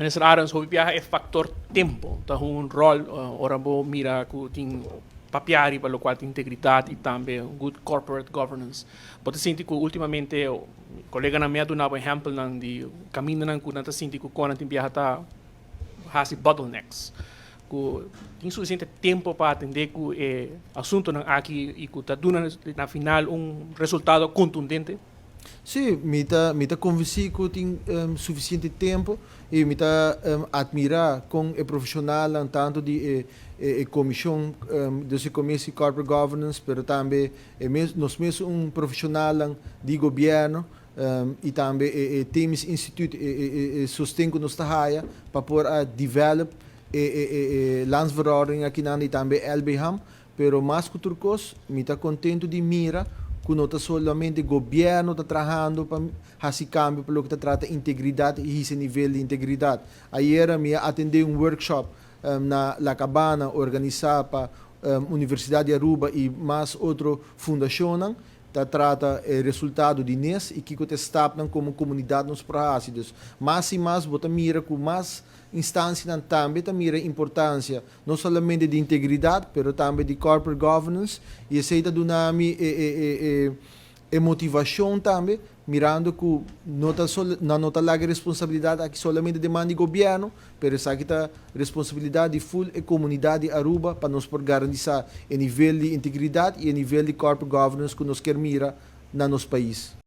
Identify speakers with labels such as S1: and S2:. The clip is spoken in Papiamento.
S1: Minister Arends, hopi biaha e factor tempo ta hunga un rol ora bo mira cu tin papia riba locual ta integridad y tambe good corporate governance. Bo ta sinti cu ultimamente coleganan mi a duna bo ehempelnan di camindanan cu nan ta sinti cu con nan tin biaha ta haci bottlenecks, cu tin suficiente tempo pa atende cu e asuntonan aki y cu ta duna na final un resultado contundente?
S2: Sí, mi ta convenci cu tin suficiente tempo y mi ta admira con e profesional tanto di e comision di Commissie Corporate Governance, pero tambe nos mes un profesional di gobierno y tambe e Themis Institute e sosten cu nos ta pa por a develop e landsverordening aki y tambe LBHAM, pero mas cu tur cos, mi ta contento di mira cu no ta solamente gobierno ta trahando pa haci cambio pa loke ta trata integridad y e nivel di integridad. Ayera mi a atende un workshop na La Cabana organisa pa Universidad di Aruba y mas otro fundacion, ta trata resultado di NES y kico ta stapnan como comunidad nos por haci. Mas y mas bo ta mira cu mas instancianan tambe ta mira importancia no solamente di integridad, pero tambe di corporate governance y esey ta duna mi e motivacion tambe, mirando cu no ta laga responsabilidad aki solamente den man di gobierno, pero esaki ta responsabilidad di full e comunidad di Aruba pa nos por garantisa e nivel di integridad y e nivel di corporate governance cu nos kier mira na nos pais.